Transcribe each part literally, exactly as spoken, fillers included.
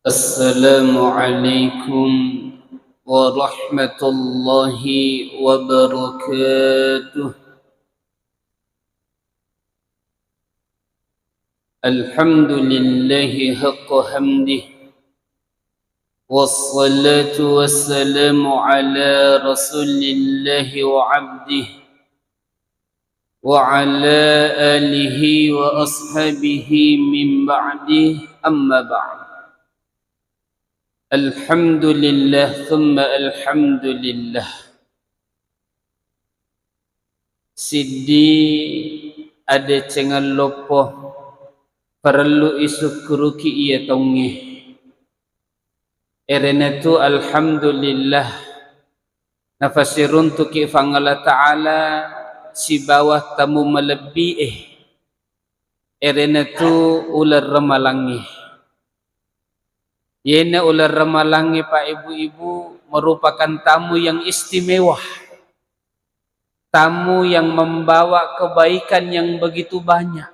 السلام عليكم ورحمة الله وبركاته. الحمد لله حق حمده، والصلاة والسلام على رسول الله وعبده، وعلى آله وأصحابه من بعده، أما بعد. الحمد لله ثم الحمد لله. Siddi adecengeng loppo parellu isukkuruki iya taungnge. Erenatu alhamdulillah, nafasiruntuki Fangala Ta'ala sibawa tamu malebbi'e, erenatu uleng ramalangnge. Yena uleng ramalangnge, Pak, Ibu-ibu, merupakan tamu yang istimewa, tamu yang membawa kebaikan yang begitu banyak.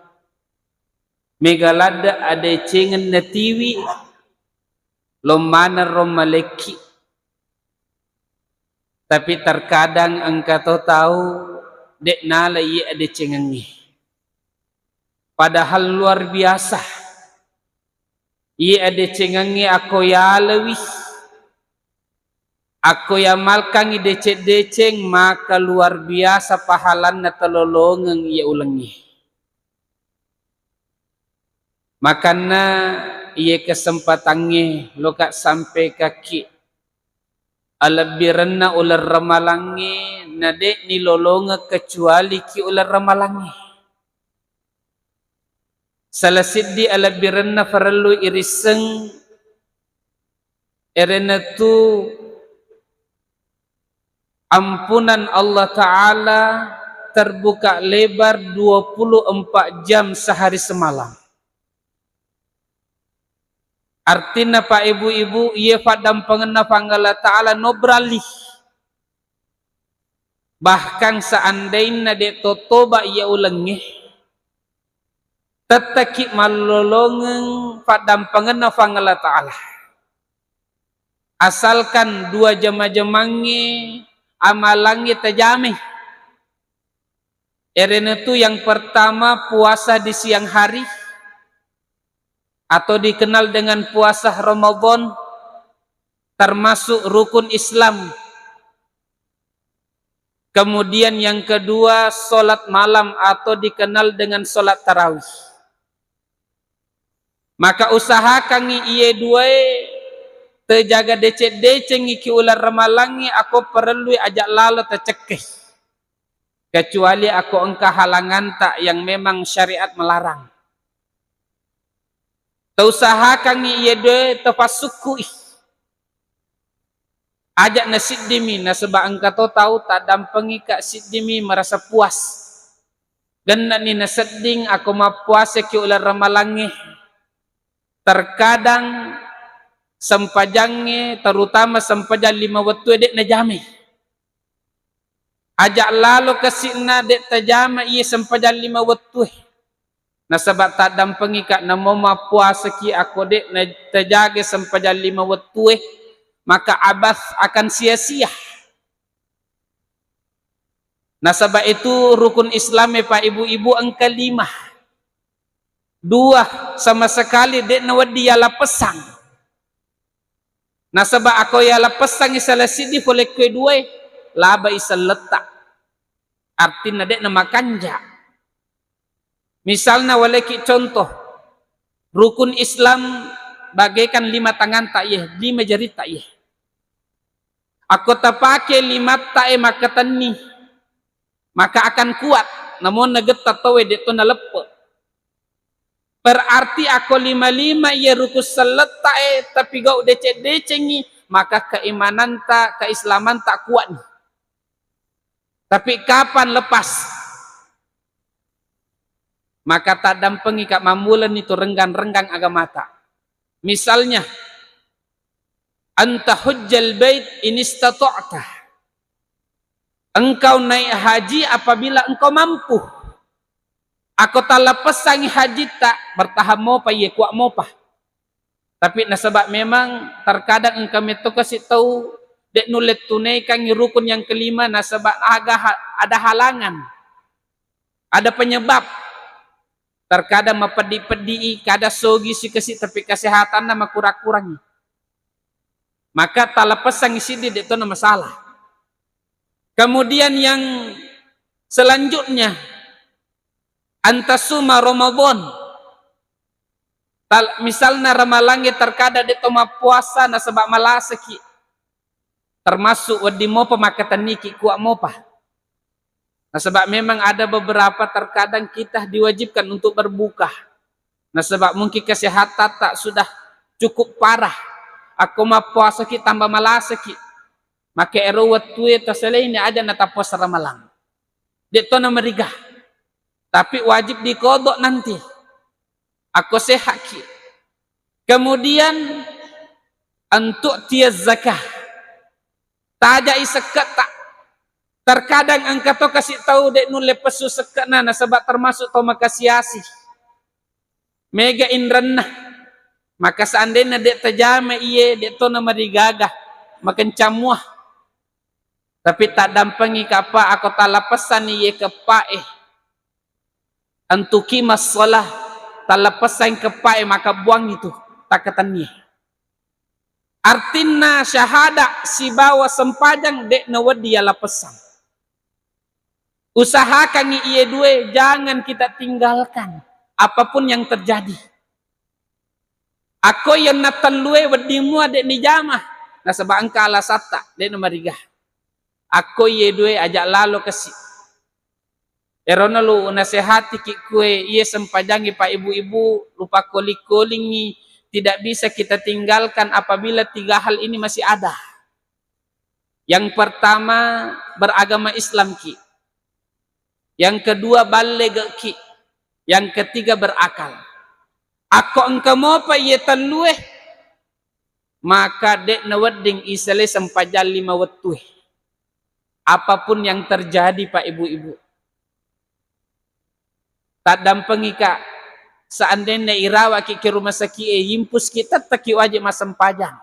Mega ladde adecengeng natiwi, lo maneng ro malekki. Tapi terkadang engka to tau de' nala iye adecengengnge. Padahal luar biasa. Iye adecengengnge akko yalewi, akko yamalkangngi deceng-deceng, maka luar biasa pahalanna telolongeng iye ulengnge. Makanna iye kesempatangnge loka sampe kakki alebbirenna uleng ramalangnge, na de' nilolongeng kecuali ki uleng ramalangnge. Sala siddi alebbirenna farellu irisseng, erenatu ampunan Allah Ta'ala terbuka lebar dua puluh empat jam sehari semalam. Artinna, Pak, Ibu-ibu, iye faddampengenna Fangala Ta'ala no beralih. Bahkan seandainna de' to toba iya ulengnge, tetteki mallolongeng faddampengenna Fangala Ta'ala. Asalkan dua jama-jamangnge amalangnge tajame. Erenatu yang pertama, puasa di siang hari atau dikenal dengan puasa Ramadan, termasuk rukun Islam. Kemudian yang kedua, sholat malam atau dikenal dengan sholat tarawih. Maka usahakangngi iye duae tejaga deceng-decengngi ki uleng ramalangnge, akko parellui aja' lalo tacekke. Kecuali akko engka halanganta yang memang syariat melarang. Tausahakangngi iye duae tafassukkui. Aja' nasiddimi, nasaba' engka to tau taddampengika siddimi marasa puas. Genna'ni nasedding akko mappuasaki uleng ramalangnge. Terkadang sempajangnge, terutama sempajang lima wettue, de' najamai. Aja' lalo kasi'na de' tajama iye sempajang lima wettue. Nasaba' taddampengika namo mappuasaki akko de' na tajaga sempajang lima wettue, maka abas akan sia-sia. Nasaba' itu rukun Islam e, Pak, Ibu-ibu, engka lima. Dua sama sekali de' nawedding yalapessang. Nasaba' akko yalapessangngi sala siddi pole kue duae, labai selletta. Artinna de' namakanja'. Misalna, waleki contoh, rukun Islam bagaikan lima tanganta iye, lima jaritta iye. Akko tapake limatta e makkatenni, maka akan kuat, namo nagetta tauwe de' to naleppe'. Berarti akko lima-lima iye rukun selletta e tapigau' deceng-decengngi, maka keimananta, keislamanta kuatni. Tapi kapan lepas? Maka taddampengika mammulani tu renggang-renggang agamata. Misalnya, anta hujjal bait inistata'ta. Engkau naik haji apabila engkau mampu. Akko talapessangngi hajitta, bertahan mopa iye, kuat mopa. Tapi nasaba memang terkadang engka metto kasi tau de nulle tunaikangngi rukun yang kelima nasaba aga ha-, ada halangan, ada penyebab. Terkadang mapeddi-peddi i, kada sogi si kasi tapi kesehatanna makurang-kurangi. Maka taleppesangngi siddi de tona masalah. Kemudian yang selanjutnya, antasuma Ramadan. Tal-, misalna ramalangnge terkadang de to mappuasa nasaba malasaki. Termasuk wedding mopa makkatenniki kuat mopa. Nasaba memang ada beberapa terkadang kita diwajibkan untuk berbuka. Nasaba mungkin kesehatan tak sudah cukup parah. Akko mappuasaki tambah malasaki. Maka ero wettue taseleini aja natappuasa ramalang. De to namariga. Tapi wajib dikodok nanti. Akko sehaki. Kemudian, antu'tiya zakah. Tajai sekketta. Terkadang engka to kasi tau de nulle pessu sekkena nasaba termasuk to makasiasi. Mega inrenna. Maka seandainya de tajama iye, de to namarigaga. Makencang mua. Tapi taddampengi kappa ako talappessani iye keppae. Antuki massalah, talappessang keppae maka buang itu, takkatennie. Artinna syahada sibawa sempajang de nawedding yalappessang. Usahakangi iye due jangan kita tinggalkan apapun yang terjadi. Akko yenna tellue wedding mua de nijama, nasaba engka alasatta, de namariga. Akko iye due aja lalo kasi. Erona lu nasehatiki kue, iye sempajangi Pak Ibu-ibu, lupa koling-kolingi, tidak bisa kita tinggalkan apabila tiga hal ini masih ada. Yang pertama, beragama Islam ki. Yang kedua, ballegeki. Yang ketiga, berakal. Akko engka mopa iye tellue, maka de nawedding isale sempajang lima wettue. Apapun yang terjadi, Pak Ibu-ibu. Taddampengi, Kak, seandainya irawaki ke rumah sakit e, yimpuski tetteki wajib massempajang.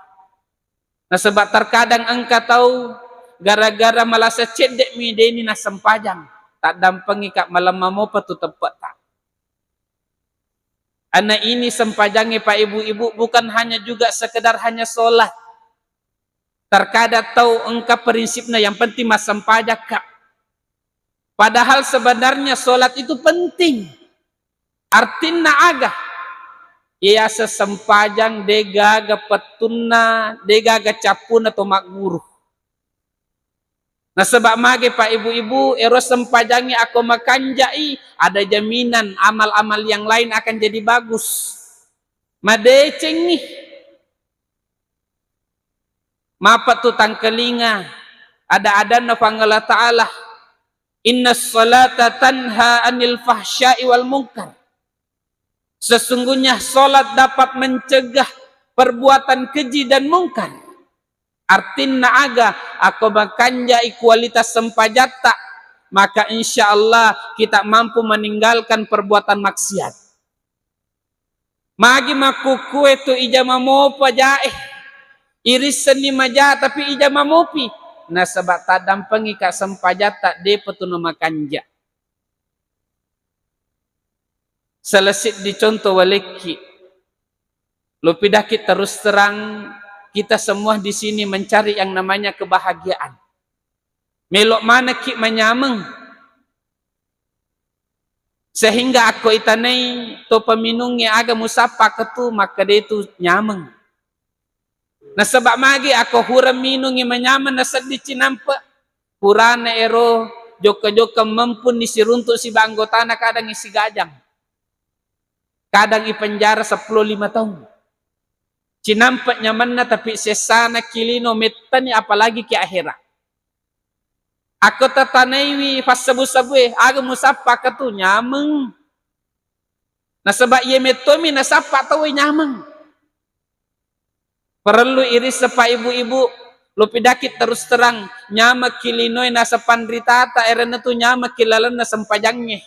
Nasaba terkadang engka tau gara-gara malasa cedde'mi deni nassempajang. Taddampengi, Kak, malemma mopa tu teppe'ta. Anna ini sempajangnge, Pak, Ibu-ibu, bukan hanya juga sekedar hanya sholat. Terkadang tau engka prinsipna yang penting massempajang, Kak. Padahal sebenarnya sholat itu penting. Artinna aga? Iya sesempajang degaga pettunna, degaga cappuna to magguru. Nasaba mage, Pak, Ibu-ibu, ero sempajangnge akko makanjai, ada jaminan amal-amal yang lain akan jadi bagus. Madecengngi. Mapa tu tangkelinga ada-adanna Puang Allah Ta'ala, "Inna salata tanha anil fahsya'i wal munkar." Sesungguhnya salat dapat mencegah perbuatan keji dan mungkar. Artinna aga? Akko makanjai kualitas sempajatta, maka insya Allah kita mampu meninggalkan perbuatan maksiat. Magi makkukkue tu ijama mopa jae, irissenni maja tapi ijama mopi, nasaba taddampengika sempajatta depa tu namakanja. Salah siddi contoh walekki, lo pidaki terus terang, kita semua di sini mencari yang namanya kebahagiaan. Melo manekki manyameng. Sehingga akko itanai to paminungnge aga musappa ketu, makkeda tu nyameng. Nasaba magi akko hureng minungngi manyameng nasedding cinampe, purana ero jokka-jokka mempunni siruntuk siba anggotana kadang isigajang. Kadang ipenjara seppulo lima taung. Cinampe nyamenna tapi sessana ki lino mettani apalagi ki ahera. Akko tatanaiwi fassabu-sabue, aga musappa ketu nyameng. Nasaba iye mettomi nasappa tauwe nyameng. Parellu irisseng pa ibu-ibu, lo pidaki terus terang, nyamekki linoe nasaba panritata, erenna tu nyamekki lalenna sempajangnge.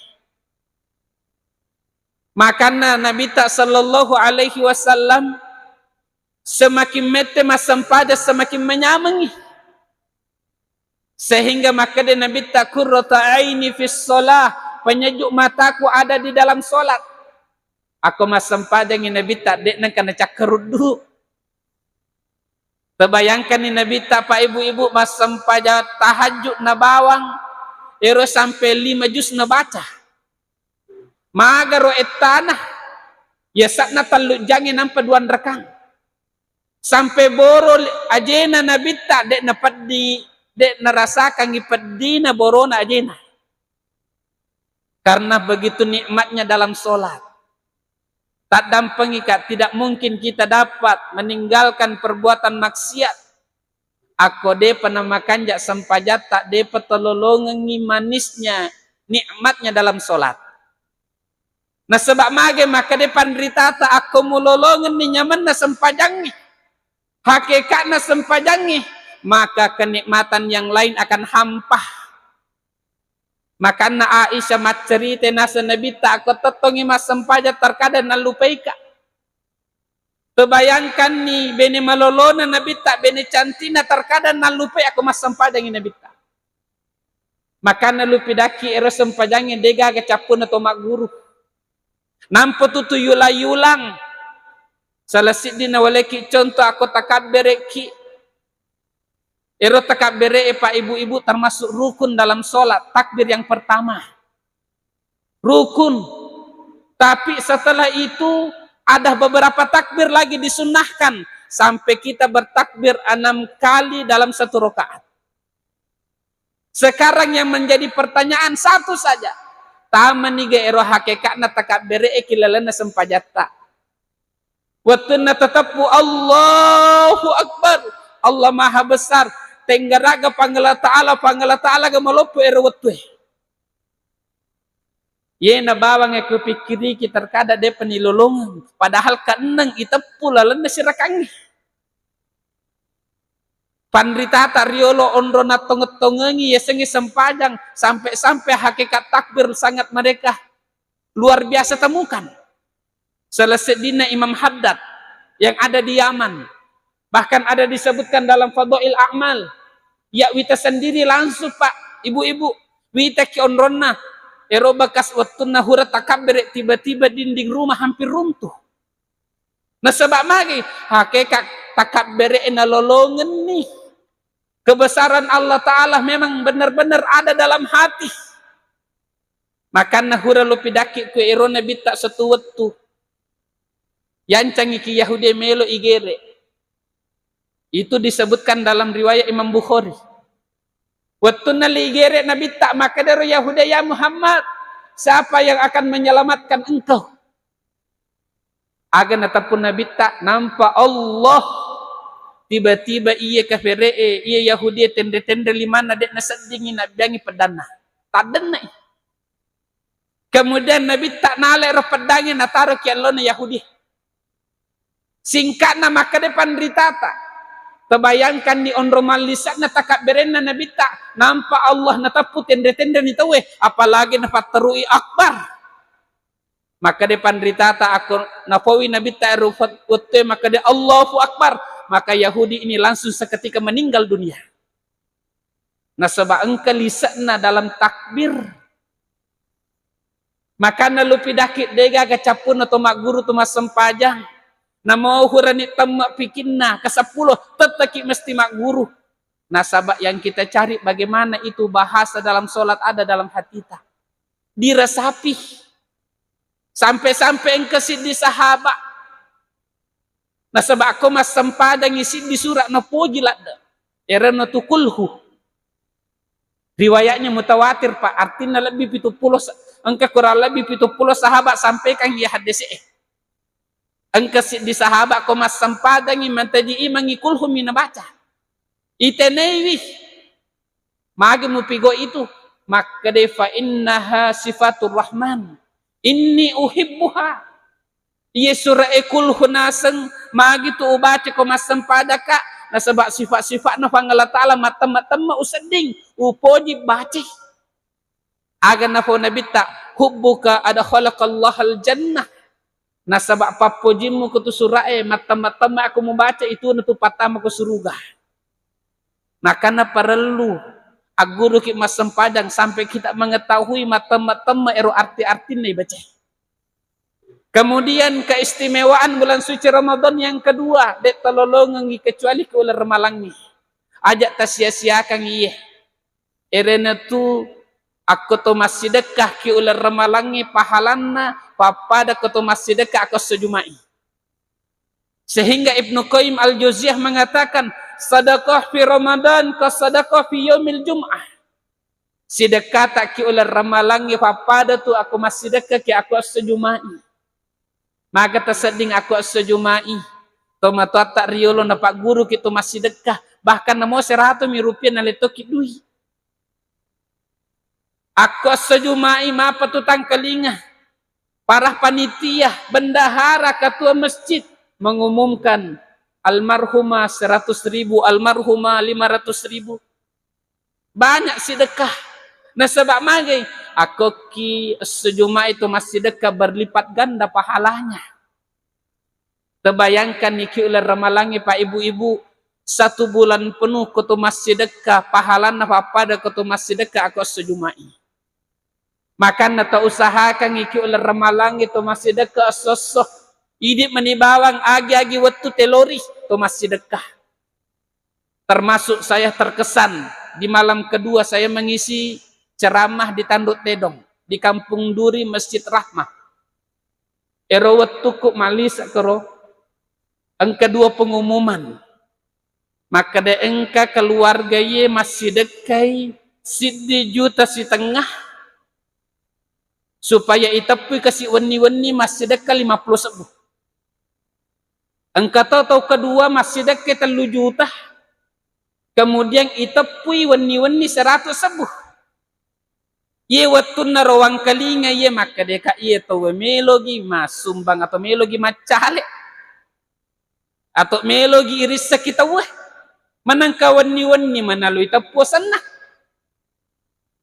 Makanna Nabitta sallallahu alaihi wasallam, Semakin mette massempajang, semakin menyamengi. Sehingga makkeda Nabitta, "Qurrata aini fis shalah," penyejjuk mataku ada di dalam sholat. Akko massempajangi Nabitta, de' nengka nacakkaruddu. Tebayangkanni Nabitta, Pak, ibu-ibu, massempajang tahajud na bawang, ero sampai lima juz nabaca. Magaro ettana, yasakna tellu jangnge nampa duanrakang. Sampai boro li-, ajena Nabitta, de' napeddi, de' narasakangi peddina borona ajena. Karena begitu nikmatnya dalam sholat. Taddampengika, tidak mungkin kita dapat meninggalkan perbuatan maksiat. Akko depa namakanja sempajatta, depa tololongengi manisnya, nikmatnya dalam sholat. Nasaba mage makkeda panritata, akko mulolongenni nyamenna sempajangnge, hakekatna sempajangnge, maka kenikmatan yang lain akan hampa. Makanna Aisyah maccerita naseng Nabitta, akko tettongi massempajang terkadang nallupaika. Tebayangkanni bene malolona Nabitta, bene cantikna terkadang nallupai akko massempajangi Nabitta. Makanna lupidakki ero sempajangnge degaga cappuna to magguru. Nampa tu tuyula-yulang. Salah siddi nawaleki contoh akko takabberekki. Ero takabbere'e, Pak, ibu-ibu, termasuk rukun dalam sholat, takbir yang pertama. Rukun. Tapi setelah itu ada beberapa takbir lagi disunnahkan sampai kita bertakbir enam kali dalam satu rakaat. Sekarang yang menjadi pertanyaan satu saja. Tamaniga ero hakekatna takabbere'e ki lalenna sempajatta? Wettunna tateppu Allahu Akbar, Allah Maha Besar, tenggaraga Pangala Ta'ala, Pangala Ta'ala ga maloppo ero wettue. Yena bawang e kupikkiriki terkadang depa nilolongeng, padahal kenneng iteppu lalenna sirakangnge. Panritata riolo onro nattongeng-tongengi yasengnge sempajang, sampai-sampai hakikat takbir sangat mereka luar biasa temukan. Salah seddinna Imam Haddad yang ada di Yaman. Bahkan ada disebutkan dalam Fadhail A'mal. Ya wita sendiri langsung, Pak, ibu-ibu. Wita ki onronna. Ero bekas wettunna hura takabbere, tiba-tiba dinding rumah hampir runtuh. Nasaba magi? Hakikat takabbere'e nalolongenni. Kebesaran Allah Ta'ala memang benar-benar ada dalam hati. Makanna hura lo pidakki ku ero Nabitta satu wettu. Yancangi ki Yahudi melo igere. Itu disebutkan dalam riwayat Imam Bukhari. Wettunna li igere Nabitta, makkedaro Yahudi, "Ya Muhammad, siapa yang akan menyelamatkan engkau?" Aga nateppu Nabitta, nampa Allah. Tiba-tiba iya kafere'e, iya Yahudi tenre-tenre limanna, de' naseddingi nabbiangi peddanna. Taddenna'i. Kemudian Nabitta nala ero peddangnge nataro ki ellona Yahudi. Singkatna makkeda panritata. Tebayangkanni onro mallisa'na takabberenna Nabitta, nampa Allah nateppu tenre-tenreni tauwe, apalagi napatterui akbar. Makkeda panritata, akko napaui Nabitta ero fet-, wettue makkeda, "Allahu Akbar," maka Yahudi ini langsung seketika meninggal dunia. Nasaba engka lise'na dalam takbir. Makanna lupidakki degaga cappuna to magguru to massempajang. Namo hurani temme pikinna, kaseppulo, tetteki mesti magguru. Nasaba yang kita cari bagaimana itu bahasa dalam sholat ada dalam hatita. Diresapi. Sampai-sampai engka siddi sahaba. Nasaba ko massempadangi siddi sura napoji ladde. Erana tu kulhu. Riwayatnya mutawatir, Pak. Artinya lebih pitu pulo sa-, engka kurang lebih pitu pulo sahabat sampaikan iya haddese'e. Engka siddi sahabat ko massempadangi mantaji imangi kulhu mi nabaca. Itenaiwi. Magi mupigo itu? Makkeda, "Fa innaha sifatur Rahman. Inni uhibbuha." Iye sura'e kulhu naseng, magi tu ubaca ko massempadaka, nasaba sifat-sifatna Puang Allah Ta'ala mattemma-temma usedding, upoji baci. Aga nafau Nabitta, "Hubbuka adkhalakallahal jannah." Nasaba pappojimmu ko tu sura'e, mattemma-temma ako mubaca, itu natu pattama ko suruga. Makana parellu agguruki massempajang sampai kita mengetahui mattemma-temma ero arti-artinna ibaca. Kemudian keistimewaan bulan suci Ramadan yang kedua, de' talolongengi kecuali ke uleng ramalangngi. Aja' tasia-siakan iye. Erena tu akko to massidekka ki uleng ramalangngi pahalanna pappada ko to massidekka akko esso Juma'i. Sehingga Ibnu Qayyim Al-Jauziyah mengatakan, "Sadaqah fi Ramadan ka sadaqah fi yaumil Jum'ah." Sidekkata ki uleng ramalangngi pappada tu akko massidekka ki akko esso Juma'i. Maka tasedding akko esso Juma'i, tomatoatta riolo napagguruki to massidekka, bahkan namo seratu mi rupiah nalettoki dui. Akko esso Juma'i mapa tu tangkalinga, para panitia, bendahara, ketua masjid mengumumkan almarhumah seratus ribu, almarhumah lima ratus ribu. Banyak sedekah. Nasaba magai, akko ki esso Juma'i to massidekka berlipat ganda pahalanya. Tebayangkan niki uleng ramalangngi, Pak, Ibu-ibu, satu bulan penuh ko to massidekka, pahalanna pappada ko to massidekka akko esso Juma'i. Makanna tausahakan niki uleng ramalangngi to massidekka esso-esso. Idi meni bawang agi-agi wettu telori to massidekka. Termasuk saya terkesan di malam kedua saya mengisi ceramah di Tanduk Tedong, di Kampung Duri, Masjid Rahmah. Ero wettukku malisa kero, engka dua pengumuman. Makkeda engka keluarga ye massidekkai siddi juta sitengah supaya iteppui kasi wenni-wenni massidekka lima puluh sebbu. Engka to tau kedua massidekka tellu juta, kemudian iteppui wenni-wenni seratu sebbu. Iye wettunna ro wangkalinga iye makkedeka iye tauwe melogi massumbang atau melogi maccale atau melogi irissaki tauwe. Menengka wenni-wenni manalui teppu senna.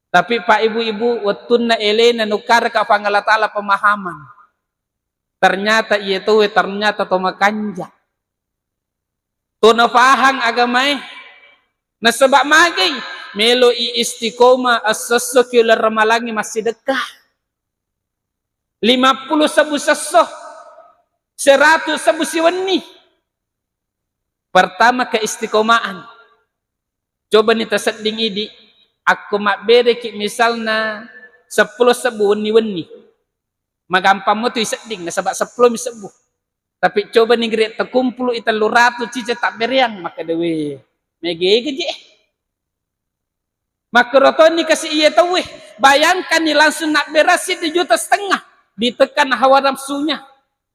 Tapi Pak, Ibu-ibu, wettunna elena nukkareka Puang Allah Ta'ala pemahaman. Ternyata iye tauwe ternyata to makanja. To nafahang agamae. Nasaba magai, melo i istiqomah esso-esso ki uleng ramalangngi massidekka. Lima puluh sebbu sesso, seratu sebbu siwenni. Pertama, keistiqomaan. Coba ni tasedding idi, akko mabbereki misalna seppulo sebbu wenni-wenni. Magampang mo tu isedding, nasaba seppulo mi sebbu. Tapi coba ni gere takumpulu i tellu ratu cica tabbereang, maka dewe. Mega-ega je. Makkorotonni kasi iye tauwe. Bayangkan ni langsung nabbera siddi juta setengah. Ditekan hawa nafsunya.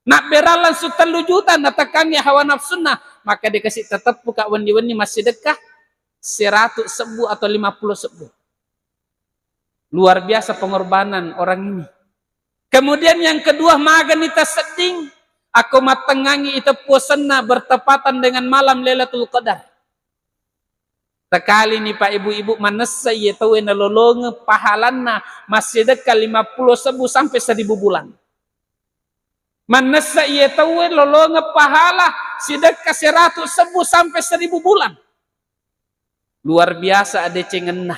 Nabbera langsung tellu juta, natekangi hawa nafsunna. Maka dia kasi teteppu ka wenni-wenni massidekka seratu sebbu atau lima puluh sebbu. Luar biasa pengorbanan orang ini. Kemudian yang kedua, magani tasedding, akko mattengngangi iteppu senna bertepatan dengan malam Lailatul Qadar. Tekalini Pak, Ibu-ibu, manessa iye tauwe nalolongeng pahalanna massidekka lima puluh sebbu sampai seribu bulan. Manessa iye tauwe lolongeng pahala sidekka seratu sebbu sampai seribu bulan. Luar biasa adecengenna.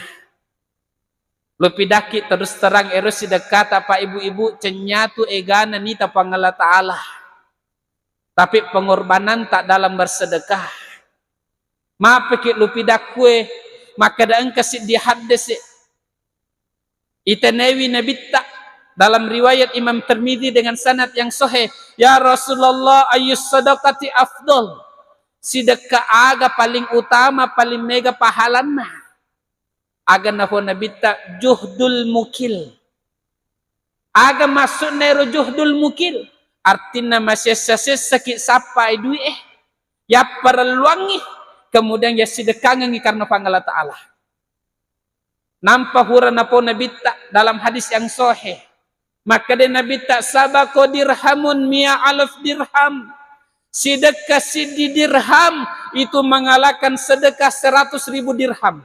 Lo pidakki terus terang ero sidekkata Pak, Ibu-ibu, cennyatu egana nita Puang Allah Ta'ala. Tapi pengorbananta dalam bersedekah. Mapeki lu pidakkue, makkeda engka siddi haddese itenewi Nabitta dalam riwayat Imam Tirmidzi dengan sanad yang sahih, "Ya Rasulullah, ayyus sadaqati afdal?" Sidekka aga paling utama, paling mega pahalanna? Aga nafo Nabitta, "Juhdul mukil." Aga maksudna ero juhdul mukil? Artinna masessa-sessaki sappai dui'e, yapparelluangngi, kemudian yassidekkangengngi karena Puang Allah Ta'ala. Nampa pura napau Nabitta dalam hadis yang sahih. Makkeda Nabitta, "Sabako dirhamun mia alaf dirham." Sidekka siddi dirham itu mengalahkan sedekah seratus ribu dirham.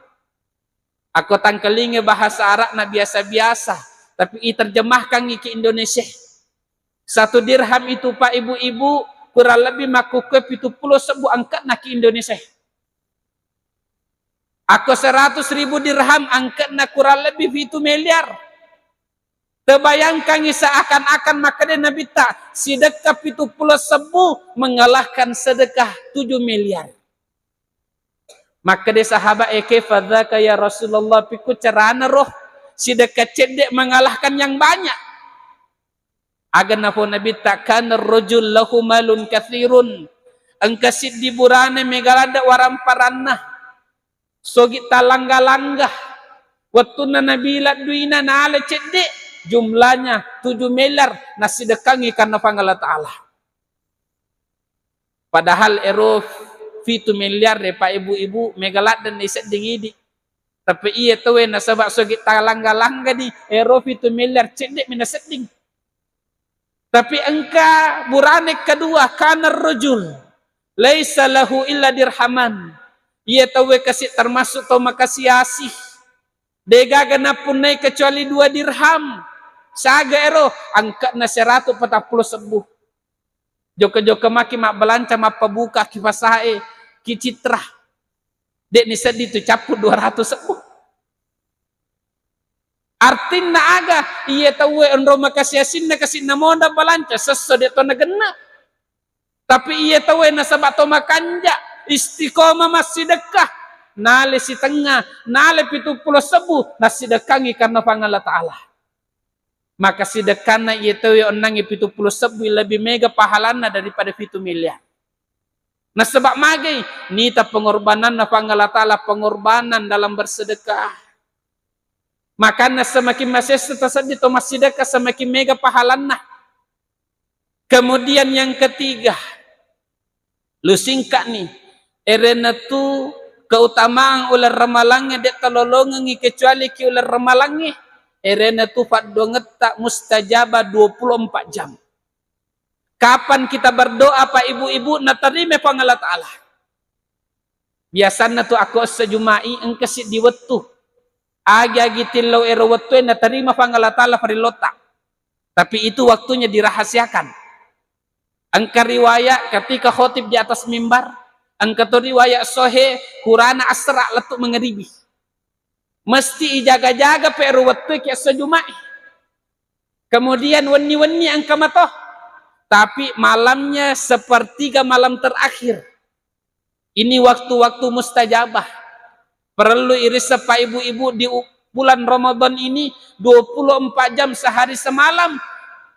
Akko tangkalinga bahasa Arabna biasa-biasa, tapi iterjemahkangngi ke Indonesia. Satu dirham itu, Pak, Ibu-ibu, kurang lebih makkukkue pitu pulo sebbu angka'na ki Indonesia. Akko seratus ribu dirham angka'na kurang lebih pitu miliar. Tebayangkangi seakan-akan makkeda Nabitta, sidekka pitu pulo sebbu mengalahkan sedekah tujuh miliar. Makkeda sahabat e, "Kaifa dzaka ya Rasulullah, pikku carana roh sidekka cedde mengalahkan yang banyak?" Aga napau Nabitta, "Kana rajul lahu malun katsirun." Engka siddi burane mega ladde waramparanna. Sogi talangga-langga. Wettunna nabila duina nale cedde, jumlahnya tujuh miliar, nasidekkangi karena Puang Allah Ta'ala. Padahal ero pitu miliar e, Pak, Ibu-ibu, mega ladde ni sedding idi. Tapi iya tauwe nasaba sogi talangga-langga ni, ero pitu miliar cedde mi nasedding. Tapi engka burane kedua, kana rajul laisa lahu illa dirhaman. Iya tauwe kasi termasuk tau makasiasi. Degaga napunnai kecuali dua dirham. Saga ero, angka'na seratu patappulo sebbu. Jokka-jokka maki mabbalanca, mappabuka ki pasae, ki Citra. De'ni seddi tu cappu dua ratu sebbu. Artinna aga? Iya tauwe onro makasiasinna kasi namonda balanca, sesso de to nagenna. Tapi iya tauwe nasaba to makanja, istiqomah massidekka, nale sitengnga, nale pitu pulo sebbu, nassidekkangi karena Puang Allah Ta'ala. Maka sidekkanna iya tauwe onnangi pitu pulo sebbu lebih mega pahalanna daripada pitu miliar. Nasaba magai? Nita pengorbananna Puang Allah Ta'ala, pengorbanan dalam bersedekah. Makanna semakin masessa taseddi to massidekka, semakin mega pahalanna. Kemudian yang ketiga, lusingka'ni, erena tu keutamaan uleng ramalangnge de talolongengi kecuali ki uleng ramalangnge, erena tu faddongetta mustajabah dua puluh empat jam. Kapan kita berdoa, Pak, Ibu-ibu, natarima Puang Allah Ta'ala? Biasanna tu akko esso Juma'i engka siddi wettu. Agi-agi tillau ero wettue natarima Puang Allah Ta'ala farillota. Tapi itu waktunya dirahasiakan. Engka riwayat ketika khotib di atas mimbar, engka to riwayat sohe kurana asra lettu mangaribi. Mesti ijaga-jaga pe ero wettue ki esso Juma'i. Kemudian wenni-wenni engka mato. Tapi malamnya sepertiga malam terakhir. Ini waktu-waktu mustajabah. Perlu irissa, Pak, Ibu-ibu, di u-, bulan Ramadan ini dua puluh empat jam sehari semalam.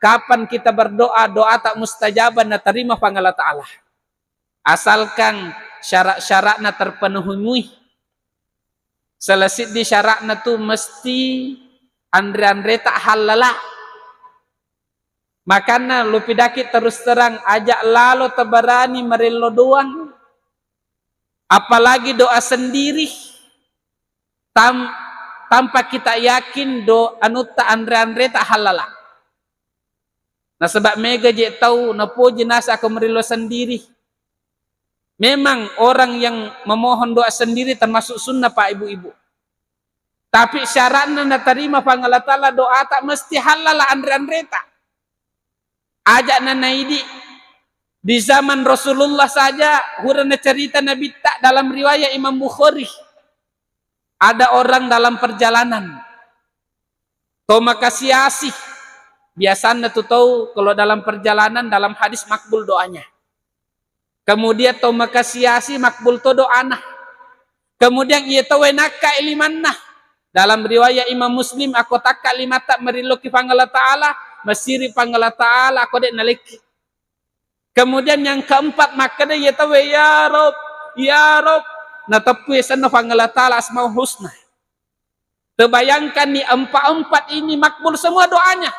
Kapan kita berdoa, doa tak mustajabah natarima Puang Allah Ta'ala. Asalkan syarat-syaratna terpenuhi. Salah siddi syaratna tu mesti anre-anre tak hallala. Makanna lupidaki terus terang, aja lalo tabarani marello doang. Apalagi doa sendiri. Tam-, tanpa kita yakin do anutta anre-anre tak hallala. Nasaba mega je tau napoji nasa ko merillo sendiri. Memang orang yang memohon doa sendiri termasuk sunnah, Pak, Ibu-ibu. Tapi syaratna natarima Puang Allah Ta'ala doa tak mesti hallala anre-anreta. Ajak nanaidi di zaman Rasulullah saja hura nacerita Nabitta dalam riwayat Imam Bukhari. Ada orang dalam perjalanan. Tau makasiasi. Biasanna tu tau kalau dalam perjalanan, dalam hadis makbul doanya. Kemudian tau makasiasi makbul to doana. Kemudian iya tau nakka limanna. Dalam riwayat Imam Muslim, ako takka limatta merilloki Puang Allah Ta'ala, masiri Puang Allah Ta'ala, ako dek nalekki. Kemudian yang keempat, makkeda iya tauwe, "Ya Rob, ya Rob." Nateppu yasenna Puang Allah Ta'ala Asmaul Husna. Tebayangkan ni, empat-empat ini makbul semua doanya.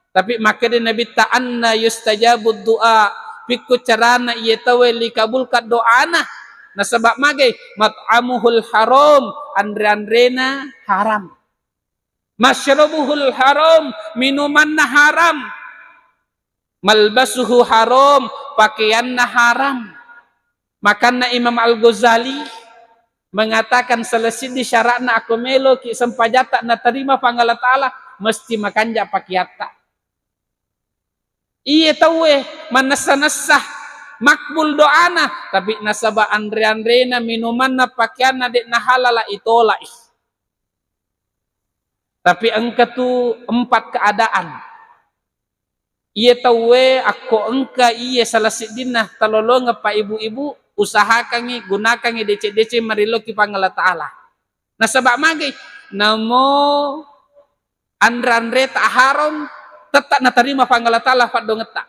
Tapi makkeda Nabitta, "Anna yustajabu du'a?" Pikku carana iya tauwe likabulkan doana. Nasaba magai? "Mat'amuhul haram," anre-anrena haram. "Masyrabuhul haram," minumanna haram. "Malbasuhu haram," pakeanna haram. Makanna Imam Al-Ghazali mengatakan, salah siddi syaratna ako meloki sempajatta natarima Puang Allah Ta'ala, mesti makanja pakeatta. Iye tauwe mannessa-nessa makbul doana, tapi nasaba anre-anrena, minumanna, pakeanna de' nahalala, itolai. Tapi engka tu empat keadaan. Iye tauwe akko engka iye salah siddinna talolongeng pa ibu-ibu, usahakangngi gunakangngi deceng-deceng marilloki Puang Allah Ta'ala. Nasaba magai? Namo anre-anreta haram, tetta natarima Puang Allah Ta'ala paddongetta.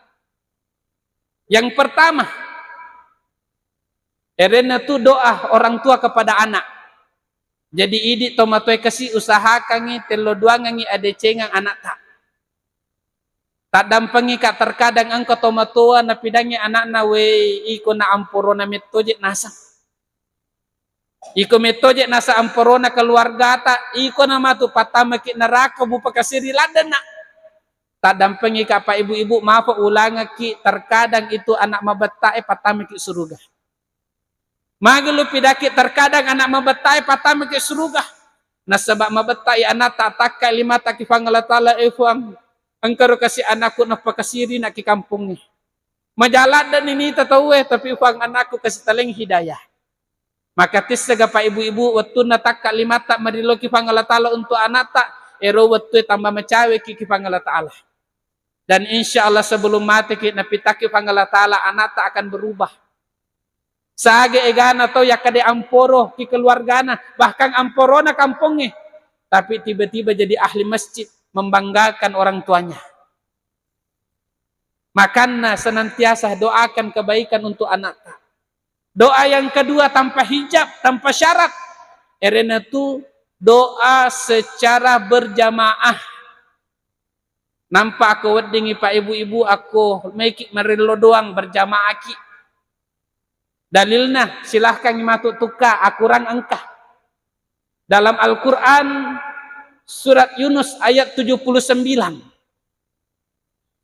Yang pertama, erenna tu doa orang tua kepada anak. Jadi idi tomatoe kasi usahakangngi tello duangengngi adecengang anakta. Taddampengika, terkadang engka tomatoa napidangngi anakna, wei, iko na amporona mettoje naseng. Iko mettoje nasa amporona keluargata, iko namatu pattamaki neraka, bupakasiri laddenna. Taddampengika pa ibu-ibu, mafa ulangekki, terkadang itu anak mabettae pattamaki suruga. Magi lu pidaki terkadang anak mabettae pattamaki suruga? Nasaba mabettai anatta, takka limata ki Puang Allah Ta'ala, e Puang, engkaro kasi anakku napakasiri naki kampongnge. Maja ladde ninita tauwe, tapi Puang anakku kasi taleng hidayah. Maka tissega pa ibu-ibu, wettunna takka limatta marilloki Puang Allah Ta'ala untuk anatta, ero wettue tamba macaweki ki Puang Allah Ta'ala. Dan insya Allah sebelum mateki napitaki Puang Allah Ta'ala, anatta akan berubah. Sage egana tau yakkade amporo ki keluargana, bahkan amporona kampongnge, tapi tiba-tiba jadi ahli masjid, membanggakan orang tuanya. Makanna senantiasa doakan kebaikan untuk anakta. Doa yang kedua tanpa hijab, tanpa syarat. Erenna tu doa secara berjamaah. Nampa ako weddingi pa ibu-ibu, ako meki marillo doang berjamaah ki. Dalilna, silahkan matu tukka, akurang engka. Dalam Al-Quran, surat Yunus ayat tujuh puluh sembilan.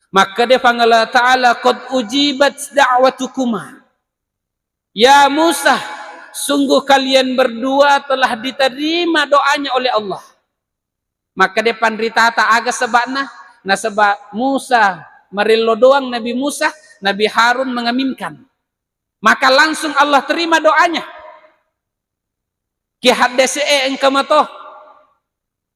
Makkeda Puang Allah Ta'ala, "Qad ujibat da'watukuma." Ya Musa, sungguh kalian berdua telah diterima doanya oleh Allah. Makkeda panritata, aga sebabna? Nasaba Musa marillo doang, Nabi Musa, Nabi Harun mengaminkan. Maka langsung Allah terima doanya. Ki haddese e engka mato.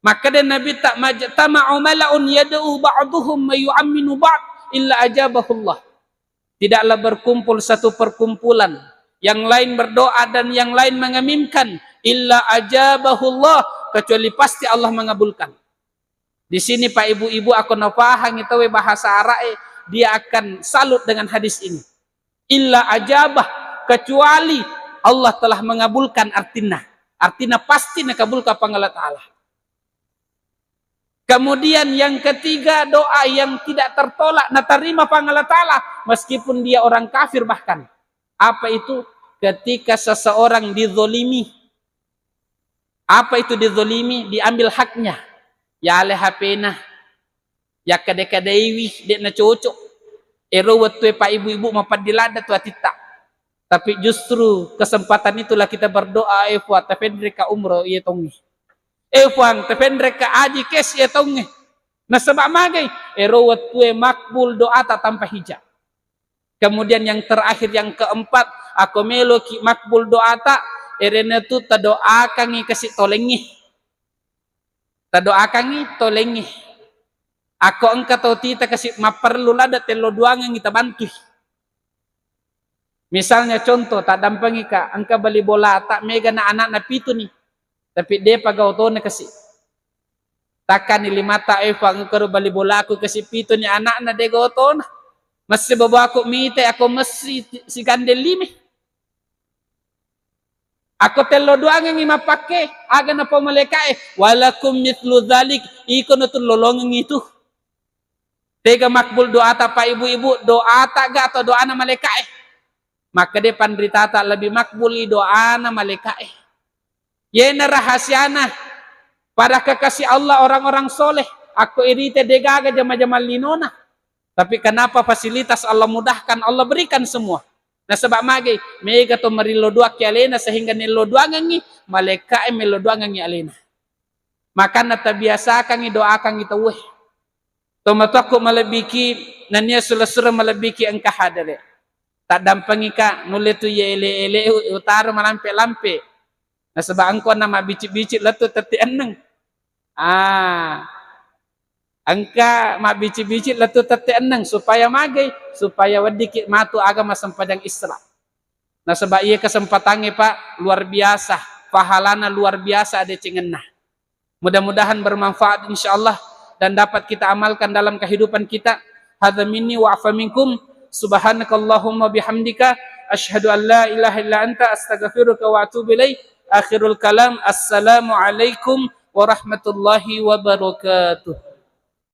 Makkeda Nabitta, "Majtama'u mala'un yad'u ba'duhum wa yu'amminu ba'd illa ajabahullah." Tidaklah berkumpul satu perkumpulan, yang lain berdoa dan yang lain mengaminkan, illa ajabahullah, kecuali pasti Allah mengabulkan. Di sini, Pak, Ibu-ibu, ako napahangi tauwe bahasa Ara'e, dia akan salut dengan hadis ini. Illa ajabah, kecuali Allah telah mengabulkan, artinya. Artinya pasti nakabulkan Puang Allah Ta'ala. Kemudian yang ketiga, doa yang tidak tertolak, natarima Puang Allah Ta'ala, meskipun dia orang kafir bahkan. Apa itu? Ketika seseorang dizolimi. Apa itu dizolimi? Diambil haknya. Yale H P-na. Yakkade-kadeiwi, de' nacocok. Ero wettue, Pak, Ibu-ibu, mapaddi ladde tu atitta. Tapi justru kesempatan itulah kita berdoa, "E Puang, tafenreka umroh iye tongnge. E Puang, tafenreka aji kes iye tongnge." Nasaba magai? Ero wettue makbul doata tanpa hijab. Kemudian yang terakhir, yang keempat, ako meloki makbul doata, erenna tu tadoakangi kasi tolengnge. Tadoakangi tolengnge. Ako engka tau tita kasi mapperlu ladde, tello duangengngi tabantui. Misalnya contoh, taddampengika, engka bali bolata, mega na anakna pitu ni, tapi depa gau tona kasi. Takkani limata, "E Puang, engkaro bali bolaku kasi pitu ni anakna, de gau tona. Messi babaku mite, ako messi sigande lime." Ako tello duangengngi mappakke, aga napau malaikae, "Walakum mithlu dzalik," iko natulolongengngi tu. Tega makbul doata, Pak, Ibu-ibu, doata ga atau doana malaikae? Makkeda panritata, lebih makbuli doana malaikae. Yena rahasiana, pada kekasih Allah orang-orang soleh, akko irite degaga jama-jama linona. Tapi kenapa fasilitas Allah mudahkan, Allah berikan semua. Nasaba magai? Mega to marillo doakki alena sehingga nello doangengngi, malaikae mello doangengngi alena. Makanna tabiasakangngi doakangngi tauwe. Tomatoakku malebbiki, nennia sula-sula malebbiki engka hadere. Taddampengika, nulle tu ye ele-ele utaro malampe-lampe. Nasaba engko na mabbici-bici lettu tette enneng. Ah, engka mabbici-bici lettu tette enneng supaya magai, supaya weddiki matu aga massempajang Isra. Nasaba iya kesempatangnge, Pak, luar biasa, pahalana luar biasa adecengenna. Mudah-mudahan bermanfaat, insyaallah, dan dapat kita amalkan dalam kehidupan kita. Hadza minni wa afa minkum. Subhanakallahumma bihamdika, asyhadu an la ilaha illa anta, astaghfiruka wa atubu ilaik. Akhirul kalam, assalamualaikum warahmatullahi wabarakatuh.